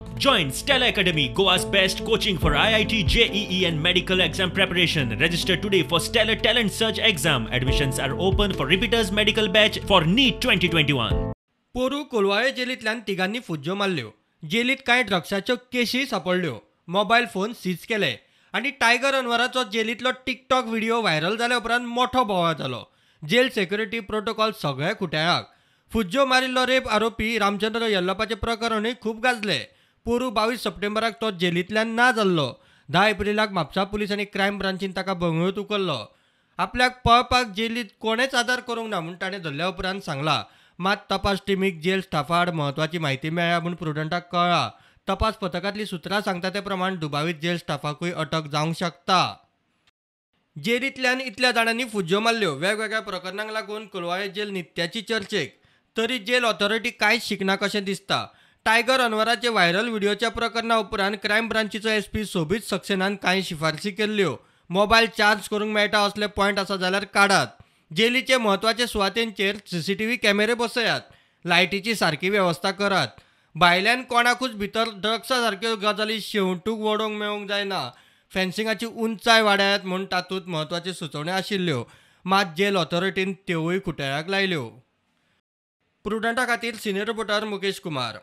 Join Stella Academy, Goa's best coaching for IIT, JEE and medical exam preparation. Register today for Stellar Talent Search exam. Admissions are open for repeaters medical batch for NEET 2021. पोरू Colvale जेलींतल्यान तिगांनी फुज्ज्यो मारल्यो. जेलींत कांय ड्रग्साच्यो केशी सांपडल्यो, mobile phone seize केले आनी tiger अनवराचो जेलींतलो TikTok video viral जाल्या उपरांत मोठो बोवाळ जालो. Gel security protocol सगळे खुट्याक. फुज्ज्यो मारिल्लो रेप आरोपी रामचंद्र यल्लपाचें प्रकरणूय खूब गाजलें. पोरू 22 सप्टेंबराक तो जेलींतल्यान ना जाल्लो. 10 एप्रिलाक म्हापसा पुलीस आनी क्रायम ब्रांचीन ताका बंगळुरूंत उखल्लो. आपल्याक पळपाक जेलींत कोणेच आदार करूंक ना म्हूण ताणें धरल्या उपरांत सांगलां. मात तपास टिमीक जेल स्टाफा आड म्हत्वाची म्हायती मेळ्ळ्या म्हूण प्रुडंटाक कळ्ळां. तपास पथकांतलीं सुत्रां सांगता ते प्रमाण दुबावीत जेल स्टाफाकूय अटक जावंक शकता. जेलींतल्यान इतल्या जाणांनी फुज्ज्यो मारल्यो. वेगवेगळ्या प्रकरणांक लागून कोलवाळे जेल नित्याची चर्चेक. तरी जेल ऑथॉरिटी कांयच शिकना कशें दिसता. टायगर अनवराचे व्हायरल व्हिडिओच्या प्रकरणा उपरांत क्रायम ब्रांचीचो एसपी सोबीत सक्सेनान कांय शिफारसी केल्ल्यो. मोबायल चार्ज करूंक मेळटा असले पॉयंट आसा जाल्यार काडात. जेलीचे म्हत्वाचे सुवातेंचेर सीसीटीव्ही कॅमेरे बसयात. लायटीची सारकी वेवस्था करात. भायल्यान कोणाकूच भितर ड्रग्सा सारक्यो गजाली शेंवटूक वडोवंक मेळूंक जायना. फेन्सिंगाची उंचाय वाडयात म्हूण तातूंत म्हत्वाच्यो सुचोवण्यो आशिल्ल्यो. मात जेल ऑथॉरिटीन त्योवूय खुट्याक लायल्यो. प्रुडंटा खातीर सिनियर रिपोर्टर मुकेश कुमार.